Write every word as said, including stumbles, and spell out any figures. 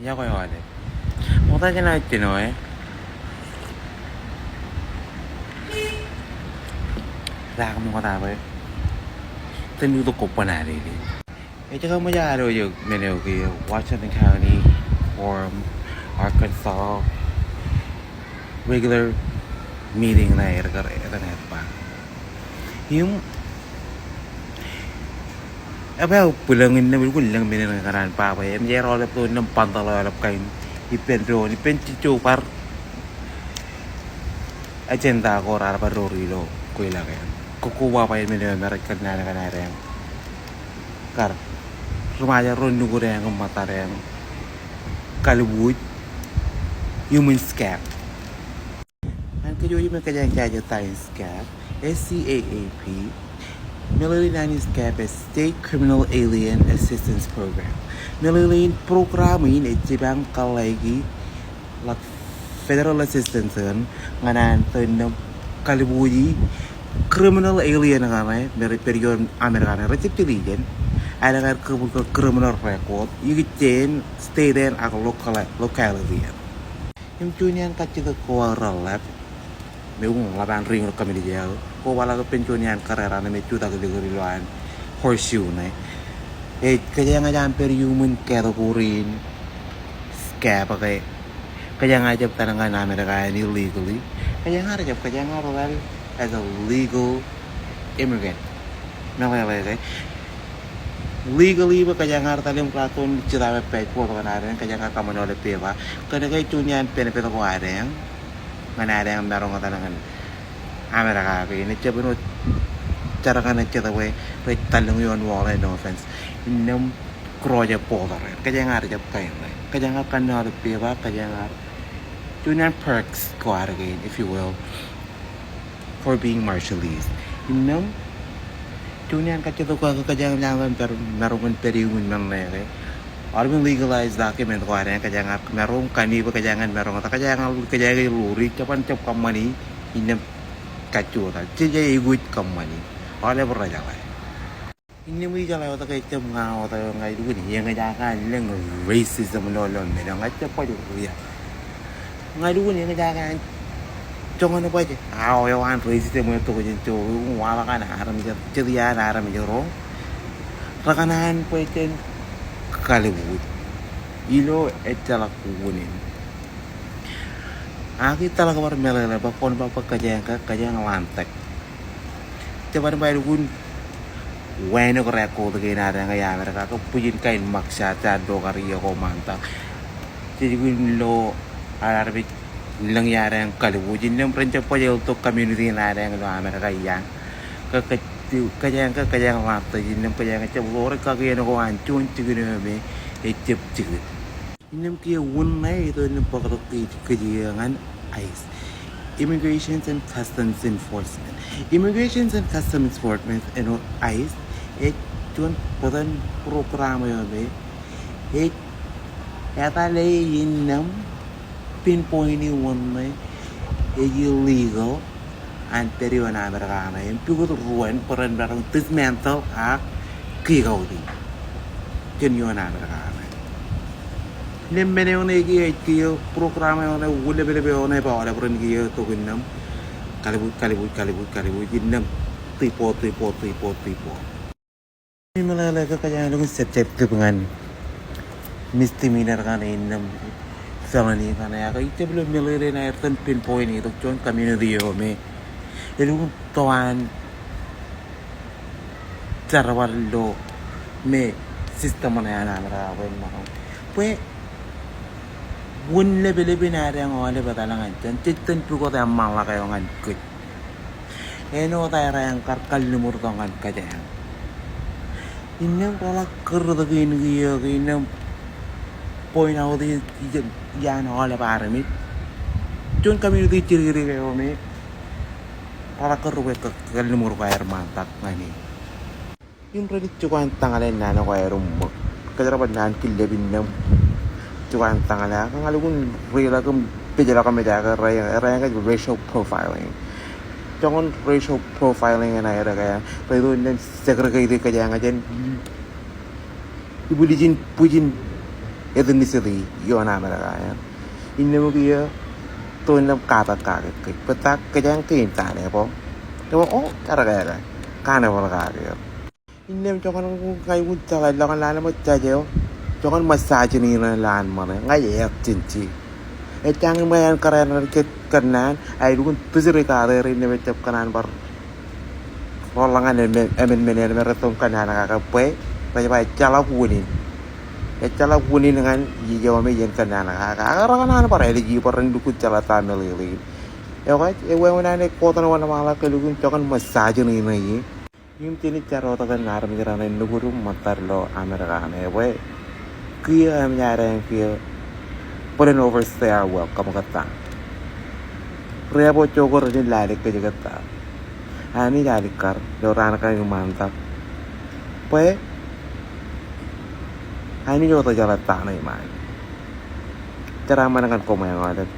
Iọkwe aolep. Ṃokta jān aō jino e. Raak ṃokta bwe jen itok kobban ad ilo. Ej kōṃṃan ad ilo men eo ke Washington County Forum Arkansas regular meeting ṇe aer kar etan aer ba. Im Ebar bwilōñ innām, elukkuun lōñ men in ñe kōṇaan ba bwe emōj aer aolep tok innām bundle aolep kain ippān doon, ippān jejjo bar agenda ko raar bar doori ilo kweilọk eṇ. Kōkkobaba in men eo me rej kar naan kaṇ adeañ kar ri Ṃajeḷ ro nukūdeañ im ṃōttadeañ kalbuuj iuṃwin SCAP. Ñan kōj wōj me kōjeañ jaje ta in SCAP, S C A A P. Meḷeḷein an in SCAP ej State Criminal Alien Assistance Program. Meḷeḷein program in ej jipañ kōḷḷāiki ḷọk federal assistance eṇ ñan an tok innām kalbuuji criminal alien kaṇe, me rej pād ioon Amerika ṇe, rej jab citizen, ak rej kar kōbūr kōn criminal record ikijjien state eṇ ak local, locality eṇ. Im juon iaan kajjitōk ko aō reḷḷap, me ukōt ḷap an regional committee eo, kobaḷọk ippān juon iaan kōrā raṇ me jutak likūt ilo an horseshoe ṇe. Ej kōjeañ ej aṃ pād iuṃwin category in SCAP ke kōjeañ ejjab etal ñan Amerika eṇ illegally. Kōjeañ ar jab, kōjeañ ar etal as a legal immigrant. Meḷeḷe ke legally bwe kōjeañ ar etal im raar tōn jitaaṃe passport ko an adeañ, kōjeañ ar kōṃṃan aolep pepa. Kōnke juon iaan benefit ko adeañ ñan adeañ maroñ etal ñan Amerika ke, ej jab āinwōt jar kaṇe jet bwe rej etal lōñ ioon wall e, no offense. Innām cross e border e. Kōjeañ ar jab kain ṇe. Kōjeañ ar kōṇaan aolep pepa, kōjeañ ar juon iaan perks ko ad kein, if you will, for being Marshallese. Innām juon iaan kajjitōk ko ke kōjeañ lale pād, maroñ in pād iuṃwin men ṇe ke. Aolep in legalized document ko adeañ kōjeañ ar maroñ, kōnke bwe kōjeañ maroñ etal, kōjeañ, kōjeañ ḷoori, jeban jab kōṃṃani, innām kajju etal. Jej aikuj kōṃṃani. Aolep rej jeḷā. Innām ijeḷā wōt ke ejjab ña wōt eo ña ilukkuun eñjake an lōñ racism ilo, ilo men eo, ña ijjab baj ria. Ña ilukkuun eñjake an joñan baj aō eo an racism eo tok jān jowi, ukōt waḷọk an armej, jet iaan armej ro rekōṇaan bwe jen kalbuuj ilo ejjeḷọk unin. Ak ij tōmak bar meḷeḷe bwe kwōn ba bwe kōjeañ ke, kōjeañ ḷaantak. Jeban ba elukkuun wānōk record kein adeañ e Amerika ke bwijin kain mugshot, jar lo kar iiō ko ṃaantak. Jej lukkuun lo ad armej lōñ iadeañ kalbuuj, innām ren jab baj eltok community in adeañ ilo Amerika iaan. Ke, ke, kōjeañ ke, kōjeañ ḷaantak, innām kōjeañ ejjab ḷoor e kakien ko an juon jikin eo me ejjab jikin. Innām kiiō wūn ṇe ej itok innām bōktok kōj, kōj iiō ñan ICE, Immigration and Customs Enforcement. Immigration and Customs Enforcement āinwōt ICE ej juon bōtōn program eo me ej etale innām pinpoint e wūn ṇe ej illegal an pād ioon Amerika ṇe im pukot ruo bwe ren maroñ dismantle ak kick out e jān ioon Amerika ṇe. Innām men eo ṇe kiiō, kiiō program eo ṇe, uleplep eo ṇe, bwe aolep ren kiiō tok innām kalbuuj, kalbuuj, kalbuuj, kalbuuj, innām deport, deport, deport, deport. Im meḷeḷe ke kōjeañ lukkuun subject kōj ñan misdemeanor kaṇe innām felony kaṇe, ak ij jab lo meḷeḷe in aer iten pinpoint e tok juon community eo me elukkuun to an jerbal lo me system ṇe an Amerika bwe en maroñ, bwe wūn leplep in adeañ aolep etal ñan jān, jej iten pukot eṃṃanḷọk eo ñan kōj. Āinwōt aer eañ kar kalliṃur tok ñan kōjeañ. Innām reḷak kūrtōk in kiiō ke innām point out e ijeṇ iaan aolep armej. Juon community jidikdik eo me reḷak kūr bwe kalliṃur ko aer ṃaantak ñan e. Im ren jukwan tañle naan ko aer ṃōk. Kōjerbal naan killep innām jukwan tañle, ak ña lukkuun reiḷọk im pejḷọk im ej ak rej, rej racial profiling. Joñan racial profiling eṇ aer ke, rej itok innām segregate kōjeañ jān ibwiljin, bwijin ethnicity ioon Amerika eṇ. Innām kiiō to innām katak kake kōj. Bōtab kōjeañ kein ta ṇe bwe, bwe, o, kar kake, carnival kake. Innām joñan ña ikōṇaan jeḷā ḷọk ñan lale ṃōj jāje eo, joñan misogyny in lale ṃōṇe, ña ij āindein. Ejjañin ṃōj an kōrā ṇe jet kōnnaan, ak elukkuun disregard er innām ejjab kōṇaan bar roḷọk ñan emān, emān men eṇ me rej itok im kōnnaan kake bwe rej ba ejjeḷọk unin. Ejjeḷọk unin ñan ijo me jen kōnnaan kake. Ak rekōṇaan bar ālij bwe ren lukkuun jeḷā ta meḷeḷein. Ekwe, ewāween an ej quote ṇe wōnṃaanḷọk ke elukkuun joñan misogyny ṇe ie. Im jen jar wōt kōn armej raṇe nukūd im ṃōttad ilo Amerika ṇe bwe kiiō eṃōj ad eañ kiiō put in overstay our welcome kōttar. Ri-ābo jokwe ren lale kōj kōttar. Anij alikkar ilo raan kaṇ iṃaantak bwe Anij eo ejeḷā ta ṇe iṃaan. Jeraaṃṃan ñan koṃ āinwōt aolep.